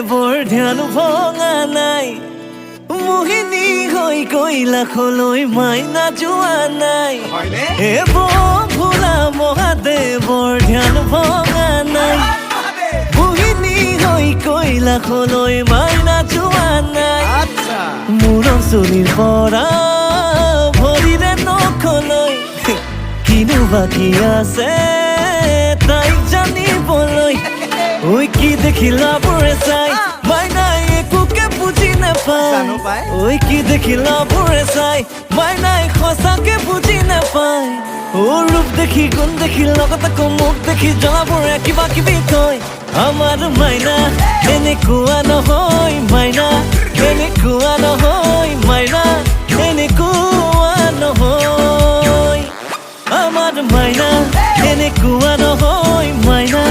মহাদেৱৰ ধ্যান ভঙা নাই। মোহিনী হৈ কৈলাসলৈ মাইনা যোৱা নাই। হয়নে? হে ভোলা মহাদেৱৰ ধ্যান ভঙা নাই, মোহিনী হৈ কৈলাসলৈ মাইনা যোৱা নাই। মূৰৰ চুলিৰ পৰা ভৰিৰে নখলৈ কিনো বাকী আছে তাইক জানিবলৈ? ঐ কি দেখিলা বোৰে চাই, মাইনাই একোকে বুজি নাপায়। জানো পাই। ঐ কি দেখিলা বোৰে চাই, মাইনাই সঁচাকে বুজি নাপায়। অ ৰূপ দেখি, গুণ দেখি, লগত আকৌ মুখ দেখি জ্বলাবোৰে কিবা কিবি কয়। আমাৰ মাইনা এনেকুৱা নহয়, মাইনা এনেকুৱা নহয়, মাইনা এনেকুৱা নহয়। আমাৰ মাইনা এনেকুৱা নহয়, মাইনা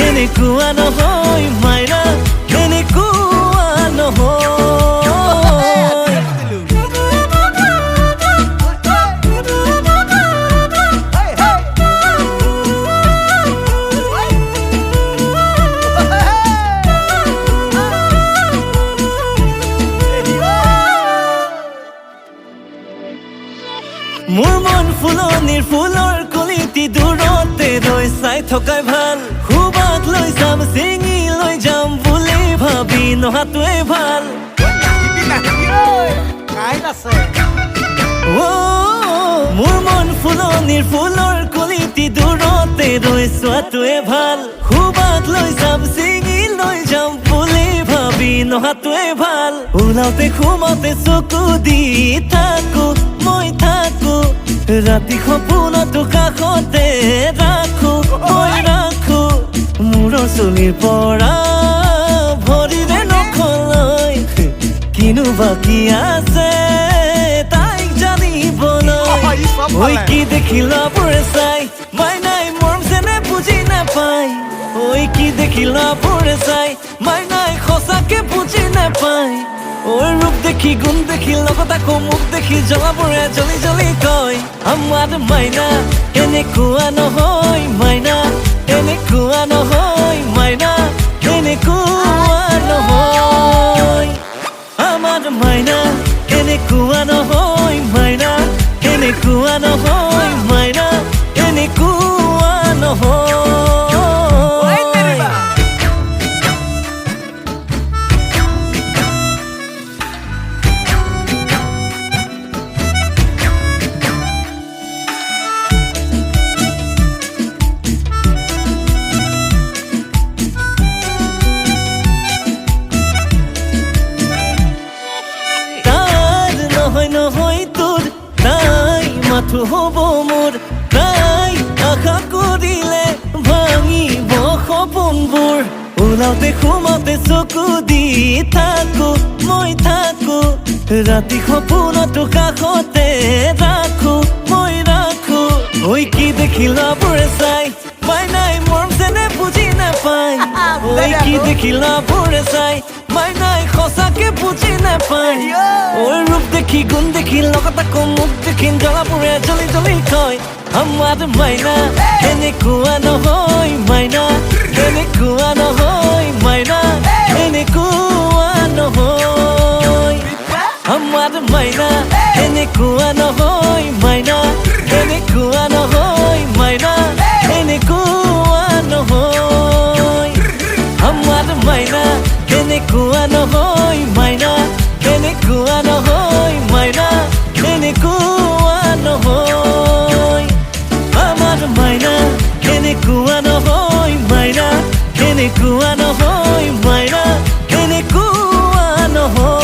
এনেকুৱা নহয়, মাইনা এনেকুৱা নহয়। বুজিলো। মোৰ মন ফুলনিৰ ফুলৰ কলিটি দূৰতে ৰৈ চাই থকাই ভাল। সুবাস লৈ যাম, ছিঙি লৈ যাম বুলি ভাবি নহাটোৱে ভাল। নাহিবি নাহিবি ঐ, কাঁইট আছে। অ মোৰ মন ফুলনিৰ ফুলৰ কলিটি দূৰতে ৰৈ চোৱাটোৱে ভাল। সুবাস লৈ যাম, ছিঙি লৈ যাম বুলি ভাবি নহাটোৱে ভাল। ওলাওতে সোমাওতে চকু দি থাকো মই থাকো, ৰাতি সপোনতো কাষতে ৰাখো মই ৰাখো। মূৰৰ চুলিৰ পৰা ভৰিৰে নখলৈ কিনো বাকী আছে তাইক জানিবলৈ? ই চব ঐ পালে। কি দেখিলা বোৰে চাই, মাইনাই মৰম চেনে বুজি নাপায়। ঐ কি দেখিলা বোৰে চাই, মাইনাই সঁচাকে বুজি নাপায়। ঐ ৰূপ দেখি, গুণ দেখি, লগত আকৌ মুখ দেখি জ্বলাবোৰে জ্বলি জ্বলি কয়, আমাৰ মাইনা এনেকুৱা নহয়, মাইনা এনেকুৱা নহয়, মাইনা এনেকুৱা নহয়। আমাৰ মাইনা এনেকুৱা নহয়, মাইনা এনেকুৱা নহয়, মাইনা এনেকুৱা নহয়। ঐ তেৰিবা। তাৰ নহয় নহয় তোৰ, তাই মাথো হ'ব মোৰ। তাই আশা কৰিলে ভাঙিব সপোনবোৰ। ওলাওতে সোমাওতে চকু দি থাকো মই থাকো, ৰাতি সপোনতো কাষতে ৰাখো মই ৰাখো। ঐ কি দেখিলা বোৰে চাই, মাইনাই মৰম চেনে বুজি নাপায়। ঐ কি দেখিলা বোৰে চাই, মাইনাই সঁচাকে বুজি নাপায়। ঐ ৰূপ দেখি, গুণ দেখি, লগত আকৌ মুখ দেখি জ্বলাবোৰে জ্বলি জ্বলি কয়, আমাৰ মাইনা এনেকুৱা নহয়, মাইনা এনেকুৱা নহয়, মাইনা এনেকুৱা নহয়। আমাৰ মাইনা এনেকুৱা নহয়, মাইনা এনেকুৱা নহয়, মাইনা এনেকুৱা নহয়। আমাৰ মাইনা এনেকুৱা নহয়, মাইনা এনেকুৱা নহয়, মাইনা এনেকুৱা নহয়। আমাৰ মাইনা এনেকুৱা নহয়, মাইনা এনেকুৱা নহয়, মাইনা এনেকুৱা নহয়।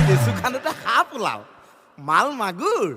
কেঁচু খান্দোতে সাপ ওলাল, মাল মাগুৰ।